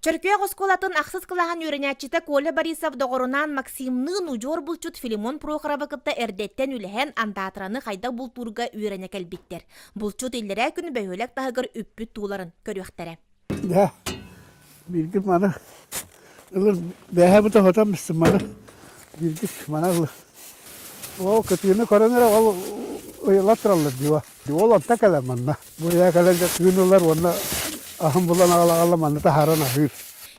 Чөркөөх оскуолатын ахсыс кылааһын үөрэнээччитэ Коля Борисов доҕорунаан Максимныын удьуор булчут Филимон Прохоровы кытта эрдэттэн үлэһэн андаатыраны хайдах бултуурга үөрэнэ кэлбиттэр. Булчут иллэрээ күн бөһүөлэк таһыгар үппүт тууларын көрүөхтэрэ. Дьэ, бииргит маны ылыр бэһэ быта хотон бистим маны бииргит маны ылыр. Ол кытыыны көрөн эрэ ол ыйылар тураллар дива. Ол онто кэлэн манна. Бу ийэ кэлэн тыын ылар уонна аһын булан аҕала-аҕала манна таһааран аһыыр.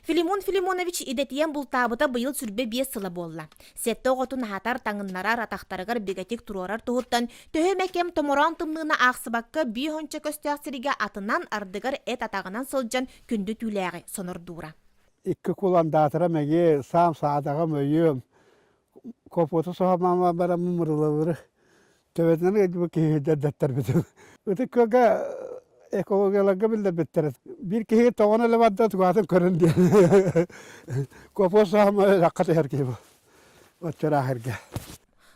Филимон Филимонович идэтийэн бултаабыта быйыл 25 сыла буолла. Сэттэ оҕотун аһатар, таҥыннарар, атахтарыгар бигэтик туруорар туһуттан төһө эмэ кэм томороон тымныыны аахсыбакка биир уонча көстөөх сиригэ атынан, ардыгар эт атаҕынан сылдьан күндү түүлээҕи сонордуура. Икки куландаатыра мэгиэ, саам саадаҕым өйүөм, копуоту соһомаама бараммын мырылалары төбөтүнэн ыалдьыбыт киһи дэттэрбитим. Ытык Күөлгэ экологияларга биллэрбиттэрэ. Биир киһи тоҕон элэ барда тугаатын көрөн диэн. Копуос соһомо өлөххө түһэр киһи бу. Оччораах эргэ.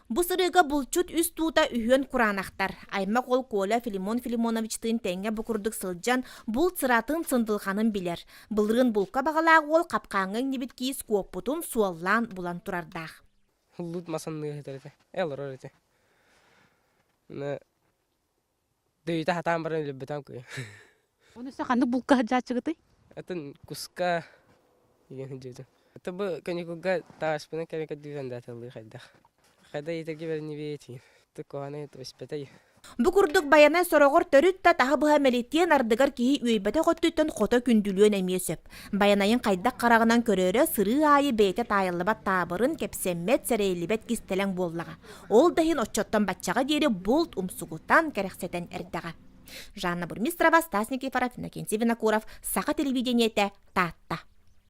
Бу сырыыга булчут үс туута үһүөн кураанахтар. Аймах уол Коля Филимон Филимоновичтыын тэҥҥэ бу курдук сылдьан, булт сыратын, сындылҕанын билэр. Былырыын булка баҕалаах уол хапкааҥҥа иҥнибит киис куоппутун суоллаан булан турардаах. Лут масанныга сытар этэ. Олорор этэ. Дөйүтэ хатаан баран өлөрбөтөм кыйы. Оны өссө ханнык булка сылдьааччыгытый? Атын куска деген сылдьыбытым. Это бу каникулга тааспынан кэлэн көрдүүрэн да атыллыы хайдах. Хайда иитэргэ бэринибиэтин. Туккуһаны түбэспэтэй. Бу курдук Байанай сороҕор төрүт да таһы-быһа мэлитиэн ардыгар киһи үөйбэтэх өттүттэн хото күндүлүөн эмиэ сөп. Байанайын хайдах хараҕынан көрөрө сырыы аайы бэйэтэ таайыллыбат таабырын, кэпсэммэт, сэрэйиллибэт кистэлэҥ буоллаҕа. Ол да иһин оччоттон баччаҕа диэри булт умсугутан, кэрэхсэтэн эрдэҕэ. Жанна Бурмистрова, Стас Никифоров, Иннокентий Винокуров, Саха телевидениетэ, Таатта.